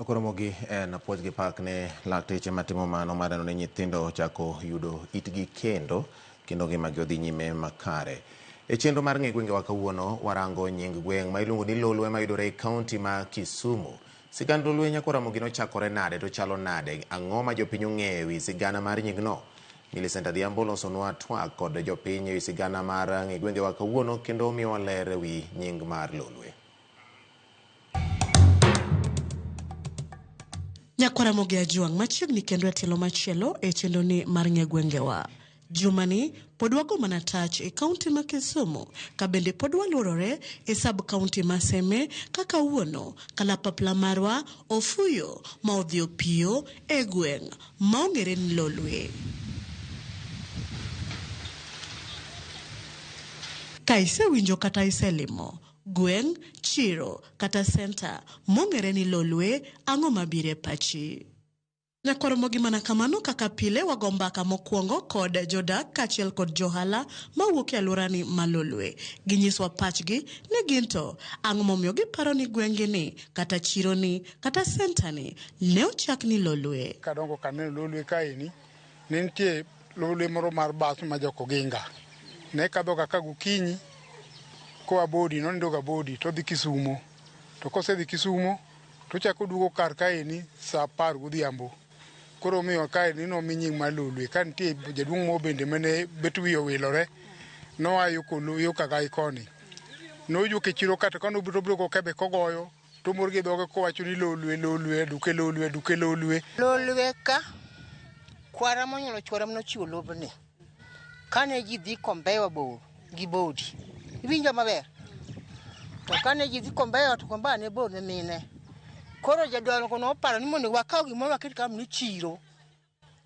Koro en puoch gi pak ne lakteche matimo mano mar neno ni nyithindo ochako yudo itgi kendo kendo ngimagi odhi nyime makare. E chenro mar ng'e gwengewa kawuono warango nying gweng' ma iluongo ni Lolwe mayudore e kaunti ma Kisumu. Sigand Lolwe Nyakwar Ramogi nochakore nade to chalo nade? Ang'o ma jopiny ong'eyo ewi sigana mar nyingno? Millicent Adhiambo losonwa twak kod jopiny ewi sigana mar ng'e gwengewa kawuono kendo miyowa ler ewi nying mar Lolwe. Nyakwar Ramogi Ajwang' machiegni kendo e tielo machielo e chenroni mar ng'e gwengewa. Jumani pod wago mana tach e kaunti ma Kisumu ka bende pod waluorore e sub kaunti ma Seme ka kawuono kalapapla marwa ofuyo ma odhi opiyo e gweng' ma ong'ere ni Lolwe. Ka isewinjo kata iselimo gweng', chiro kata senta mong'ere ni Lolwe, ang'o mabiro e pachi? Nyakwar Ramogi mana kamano kaka pile wago mbaka mokwongo kod jodak kaachiel kod johala mawuok e alworani ma Lolwe. Ginyiswa pachgi ni gin to ang'o momiyo giparo ni gweng'gi ni kata chironi kata sentani ne ochak ni Lolwe. Kadongo kaneno Lolwe kaeni, ne nitie lolwe moro mar bas ma jokoginga. Ne kadhoga ka gokinyi koa Bodi, nonindoga Bodi todhi Kisumo. To kosedhi Kisumo, tochako oduogo kar kaeni saa 10 godhiambo. Koro omiyo kaeni nomi nying mar Lolwe. Ka nitie jaduong' moro bende mane bet wiye owilore, noa yo yo Kagai koni. Nowuok e chiro ka to kane obiro tobiro gokebe kogoyo, tomor gi dhoge kowacho ni Lolwe, Lolwe, aduke Lolwe, aduke Lolwe. Lolwe ka, kwara monyuolo chuora manochiwo lobni. Kane ji dhi Kombewa bor gi Bodi, iwinjo maber? To kane ji dhi Kombewa to Kombewa ne bor ne mine. Koro jodongo noparo ni mondo wakaw gimoro waket ka ni chiro.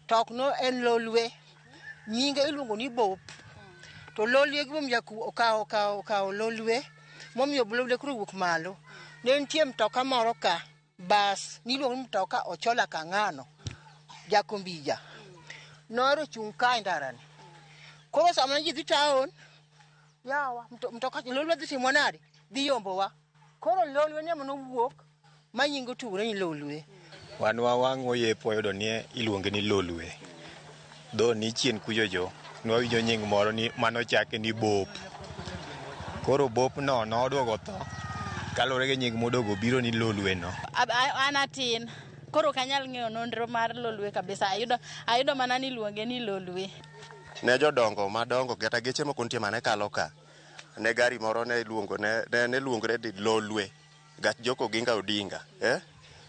To ok no en Lolwe. Nyinge iluongo ni Bop. To Lolwe gimomiyo okawo Lolwe, momiyo Lolwe koro owuok malo. Ne nitie mtoka moro ka, bas niluongo ni mtoka Ochola Kang'ano, Jakombija. Nohero chung' ka e ndarani. Koro sama ji dhi town, yawa, mtoka Lolwe dhi timo nade? Dhi yombowa. Koro Lolwe ni ema nowuok ma nyinge otugore ni Lolwe. Wan wawang' oyepo wayudo ni iluonge ni Lolwe. Dho ni chien kuchocho nwawinjo nying moro ni manochake ni Bop. Koro Bop no noduogo tho kaluwore gi nying moduogo biro ni Lolwe no. An atin, koro ok anyal ng'eyo nonro mar Lolwe kabisa. Ayudo mana ni iluonge ni Lolwe. Ne jodongo madongo kata geche moko nitie mane kalo ka. Ne gari moro ne iluongo ne luongre ni Lolwe. Gach Joko Oginga Odinga.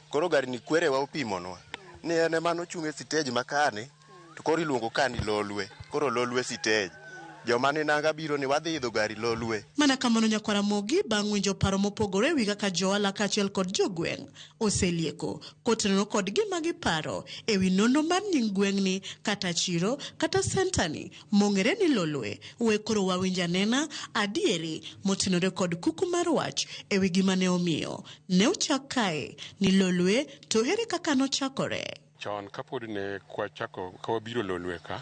Koro gari ni kwerewa opimonwa ni en ema nochung' e sitej ma kani to koro iluongo ka ni Lolwe. Koro Lolwe sitej. Joma ni nanga biro ni wadhi idho gari Lolwe. Mana kamano Nyakwar Ramogi bang' winjo paro mopogore ewi kaka johala kaachiel kod jogweng' oselieko kotenore kod gima giparo ewi nonro mar nying gweng'ni kata chiro kata sentani mong'ere ni Lolwe. We koro wawinj anena adieri motenore kod kuku mar wach ewi gima ne omiyo ne ochak kae ni Lolwe to ere kaka nochakore. Chon kapod ne kwachako ka wabiro Lolwe ka,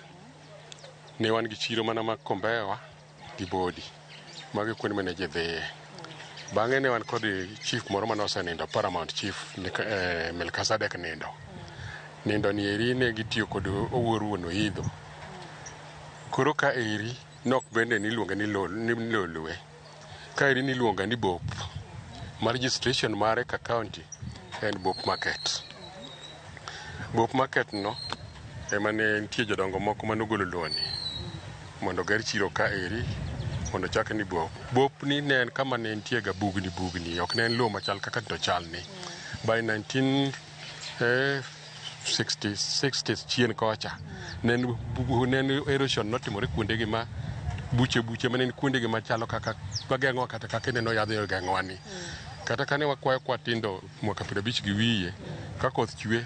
ne wan gi chiro mana ma Kombewa gi Bodi. Mago kuonde mane ji dhiye. Bang'e ne wan kod chief moro mane osenindo, Paramount Chief Melkizedek nindo. Nindo ni eri ne gitiyo kod Owuor wuon Oidho. Koro ka eri nok bende niluonge ni Lolwe. Ka eri niluonge ni Bop. Ma registration mare ka county en Bop Market. Bop Market no ema ne nitie jodongo moko manogolo loni mondo oger chiro ka eri mondo ochak ni Bop. Bop ni ne en kama ne nitie ga bugni bugni, ok ne en lowo machal kaka to chal ni. By 1960 chien kocha ne en erosion notimore kuondegi ma buche buche mane en kuondegi machalo kaka mageng'owa kata kaka ineno yadh ogeng'owa ni. Kata kane wakwayo kwatindo mwaka 50 gi wiye ka koth chwe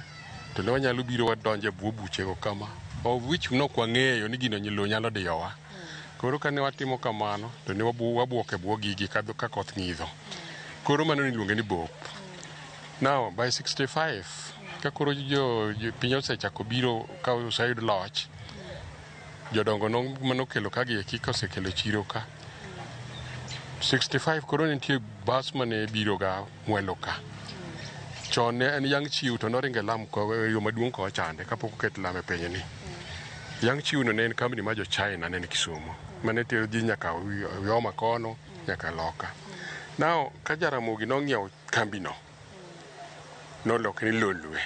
to ne wanyalo biro wadonjo e bwo buchego kama of which nok wang'eyo ni gino lowo nyalo diyowa. Koro kane watimo kamano to ne wabuok e bwo gigi ka koth ng'idho. Koro mano niluonge ni Bop. Now by 65 ka koro jo piny osechako biro ka oseyud loch, jodongo manokelo ka gi eki kosekelo chiro ka 65 koro nitie bas mane biro ga Mwelo ka. Chon ne en Yang Chiu to noringo e lam yo maduong' kocha chande kapok oket lam e piny ni. Yang Chiu no ne en kambi mar jo China ne ni Kisumu mane tero ji nyaka Uyoma kono nyaka loka. Now ka Jaramogi nong'iewo kambi no noloke ni Lolwe.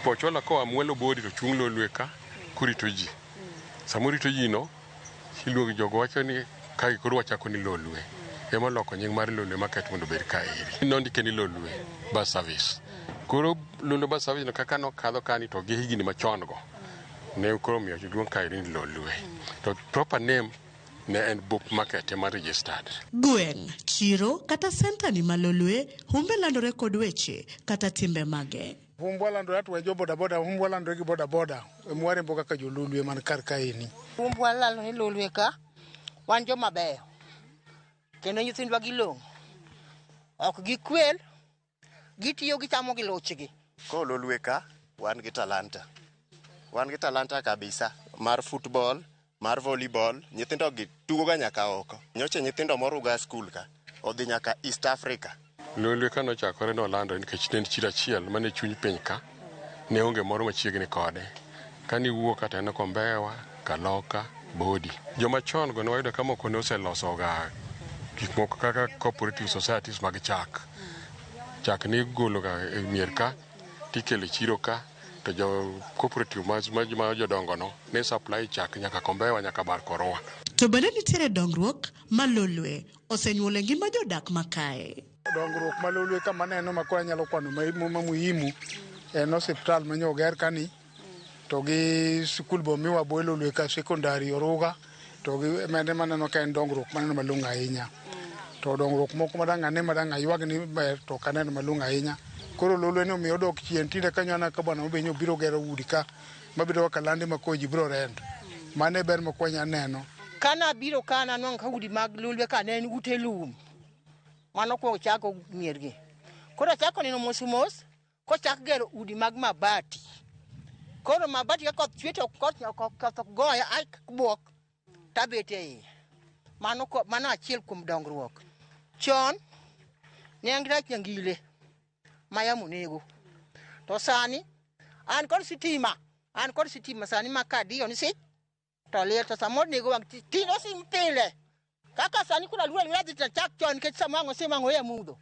Pochola koa mwalo bodi to chung' Lolwe ka korito ji. Sama orito ji no iluongo jogo wacho ni kae koro wachako ni Lolwe. Ema oloko nying mar Lolwe maket mondo obed kaeri. Nondike ni Lolwe Bus Service. Koro Lolwe Bus Service no kaka nokadho kani to gi higni machon go ne koro omiyo luong kaeri ni Lolwe. To proper name ne en Book Market ema registered. Gweng', chiro kata senta ni malolwe, humbe landore kod weche kata timbe mage. Humbwa landore atu jo bodaboda, humbwa landore gi bodaboda ema warembo kaka jololwe man kar kaeni. Humbwa landore Lolwe ka, wan joma beyo. Kendo nyithindwa gilong'o. Ok gikwel, gitiyo gichamo gi luchgi. Ko Lolwe ka wan gi talanta. Wan gi talanta kabisa mar football, mar volleyball, nyithindo gi tugo ga nyaka oko. Nyocha nyithindo moruga skul ka odhi nyaka East Africa. Lolwe ka nochakore nolandore nikech ne en chiro achiel mane chuny piny ka, ne onge moro machiegni kode. Kane iwuok kata en Kombewa, Kaloka, Bodi. Joma chon go ne wayudo ka moko ne oseloso ga gik moko kaka cooperative societies mag chak. Chak ni igolo ga e mier ka tikelo e chiro ka to jo cooperative ma jodongo no ne supply chak nyaka Kombewa nyaka Bar Korwa. To bende nitiere dongruok ma Lolwe osenyuolo e ngima jodak makae. Dongruok ma Lolwe kama aneno ma koro anyalo kwano ma muhimu en osiptal manyo oger kani to gi sikul be omiwa bo e Lolwe ka secondary Oruga to gi mende maneno ka en dongruok maneno malong'o ahinya. To dongruok moko madang' ane madang' aywag ni ber to ok aneno malong'o ahinya. Koro Lolwe ni omiyo odok chien tinde kanyo aneno ka bwana Obenyo obiro gero udi ka mabedo kaka lande ma koro ji biro rent. Mano e ber ma kwanya neno. Kana biro ka nanwang'o ka udi mag Lolwe ka ne en ute lum. Mano kuongo chako miergi. Koro achako neno mos mos kochak gero udi mag mabati. Koro mabati ka koth chwe to koth ok goya ai buok tabet e iye. Mano achiel kuom dongruok. Chon ne an gi rach nyangile ma yamo nego. To sani an kod sitima, an kod sitima sani ma kadiyo ni sich to liel to samoro nego wang' tinde osim pile. Kaka sani koro aluor aluora dhi tachak chon nikech sama wang' osim wang' oya mudho.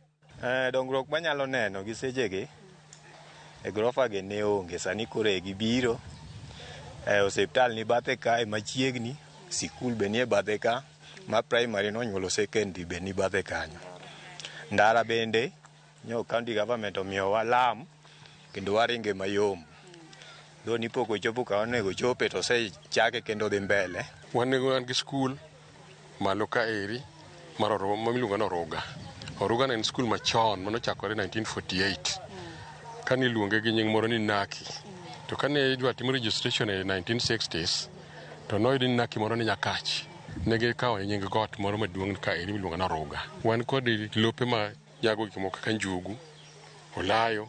Dongruok manyalo neno gi sechegi e grofa gi ne onge, sani koro e gibiro. Osiptal ni bathe kae machiegni, sikul be nie bathe ka, ma primary nonyuolo secondary be ni bathe kanyo. Ndara bende nyo county government omiyowa lam kendo waringe mayom. Though ni pok ochopo kama onego ochope to osechake kendo odhi mbele. Wan gi skul malo ka eri mar miluongo ni Oruga. Oruga ne en skul machon manochakore 1948 kane iluonge gi nying moro ni Naki. To kane idwa tim registration e 1960s to noyud ni Naki moro ni Nyakach. Ne gikawo nying got moro maduong' ka eri miluongo ni Oruga. Wan kod lope ma nyago gik moko kaka njugu, olayo,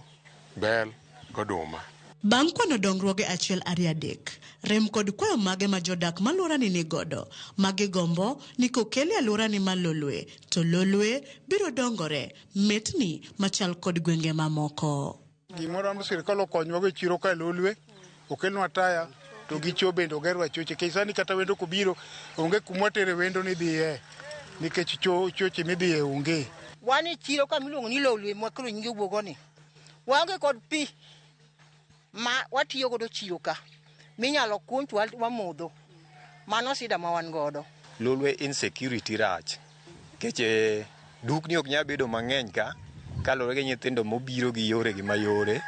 bel goduma. Bang' kwano dongruoge 1 2 3, rem kod kwayo mage ma jodak malworani ni godo, ma gigombo ni kokel e alworani mar Lolwe, to Lolwe biro dongore metni machal kod gwenge mamoko. Gimoro ma sirikal okonywa e chiro ka Lolwe, okelnwa taya to gi cho bende ogerwa choche. Nikech sani kata wendo kobiro, onge kuma watere wendo ni dhiye, nikech choche midhiye onge. Wan e chiro kama iluongo ni Lolwe ma koro nyinge owuogo ni. Waonge kod pi ma watiyo godo chiro ka minyalo kuny to wamodho. Mano sida ma wan godo. Lolwe insecurity rach nikech dukni ok nyal bedo mang'eny ka kaluwore gi nyithindo mobiro gi yore gi mayore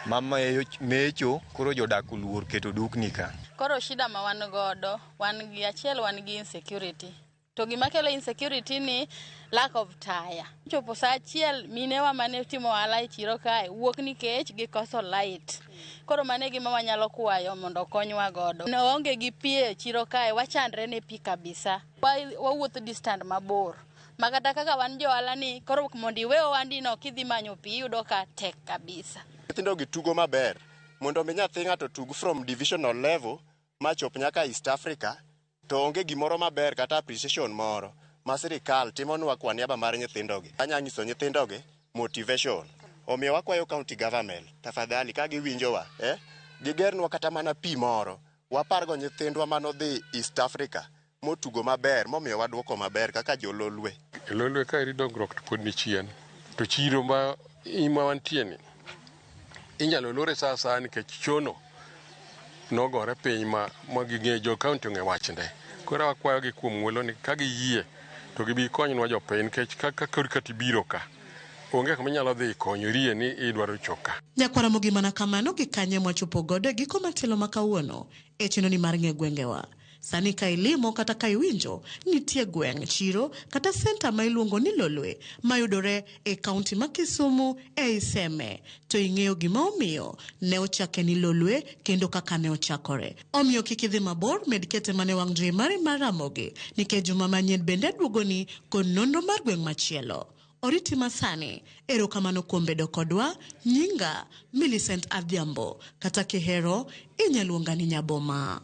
ma mecho koro jodak oluor keto dukni ka. Koro shida ma wan godo, wan gi achiel wan gi insecurity. To gima kelo insecurity ni lack of taya. Chopo saa achiel minewa mane timo ohala e chiro kae wuok nikech gikoso light. Koro mano e gima wanyalo kwayo mondo okonywa godo. Waonge gi pi e chiro kae, wachandre ne pi kabisa. Wawuotho distance mabor. Ma kata kaka wan jo ohala ni, koro mondo iwe ohandi no kidhi manyo pi iyudo ka tek kabisa. Nyithindo gi tugo maber. Mondo mi nyathi ng'ato tug from divisional level machop nyaka East Africa, to onge gimoro maber kata appreciation moro ma sirikal timonwa kwa niaba mar nyithindogi. Anya nyiso nyithindogi motivation. Omiyo wakwayo county government, tafadhali ka giwinjowa, gigernwa kata mana pi moro. Wapargo nyithindwa manodhi East Africa motugo maber, momiyo waduoko maber kaka jololwe. E Lolwe kaeri dongruok to pod ni chien. To chiro ma wantie ni inyalo lore sa asaya nikech chono nogore piny ma ging'e jo county ong'e wachne. Koro wakwayogi kuom ng'uolo ni ka giyie to gibi konywa jopiny nikech kaka koro kata ibiro ka onge kama inyalo dhi konyorie ni idwaro choka. Nyakwara Ramogi mana kamano gi kanye mwachopo godo e giko matielo ma kawuono e chenro mar ng'e gwengewa. Sani ka ilimo kata ka iwinjo nitie gweng', chiro kata senta ma iluongo ni Lolwe mayudore e kaunti ma Kisumu ei Seme, to ing'eyo gima omiyo ne ochake ni Lolwe kendo kaka ne ochakore. Omiyo kik idhi mabor, med kete mane wang' jowi mari mar Ramogi nikech juma manyien bende duogoni kod nonro mar gweng' machielo. Oriti masani, erokamano kuom bedo kodwa. Nyinga Millicent Adhiambo, kata kihero inya luonga ni Nyaboma.